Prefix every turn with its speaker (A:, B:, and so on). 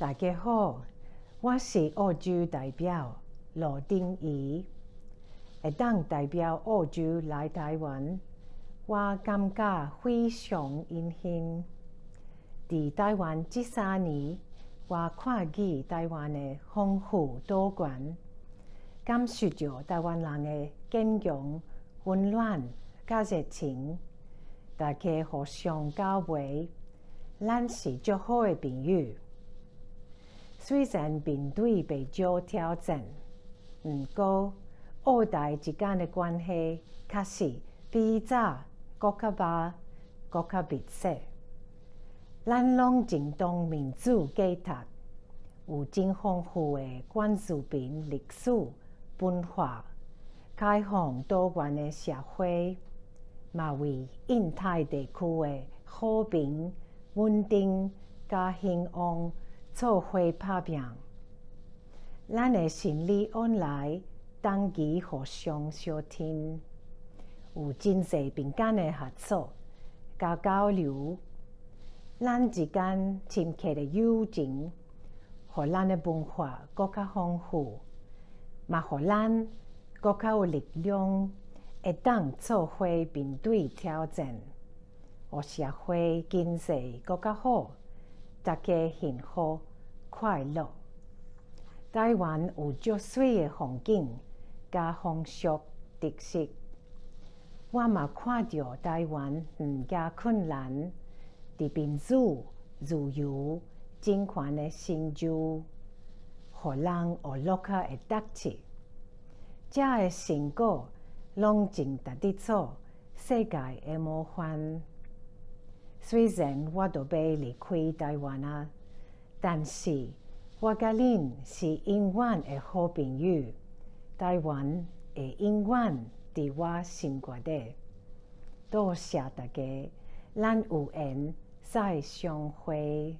A: 大家好，我是澳洲代表羅丁儀，會當代表澳洲來台灣，我感覺非常榮幸。佇台灣這3年，我看見台灣的豐富多元，感受著台灣人的堅強、溫暖佮熱情，大家互相交陪，咱是足好的朋友。雖然面對袂少挑戰，毋過澳台之間的關係確實比早閣較密、閣較密切。咱攏認同民主價值，有真豐富的原住民歷史文化，開放多元的社會，嘛為印太地區的和平、穩定佮興旺做伙拍拚。咱的生理往來長期互相相挺，有真濟民間的合作佮交流。咱之間深刻的友情，予咱的文化閣較豐富，嘛予咱閣較有力量，會當做伙面對挑戰，予社會經濟閣較好，大家幸福快樂。台灣有足媠的風景佮風俗特色，我嘛看著台灣毋驚困難，佇民主、自由、人權的成就，予人學落較會得志。這个成果攏真值得做世界的模範。雖然我都欲離開台灣啊，但是我佮恁是永遠的好朋友。台灣會永遠佇我心肝底。多謝大家，咱有緣再相會。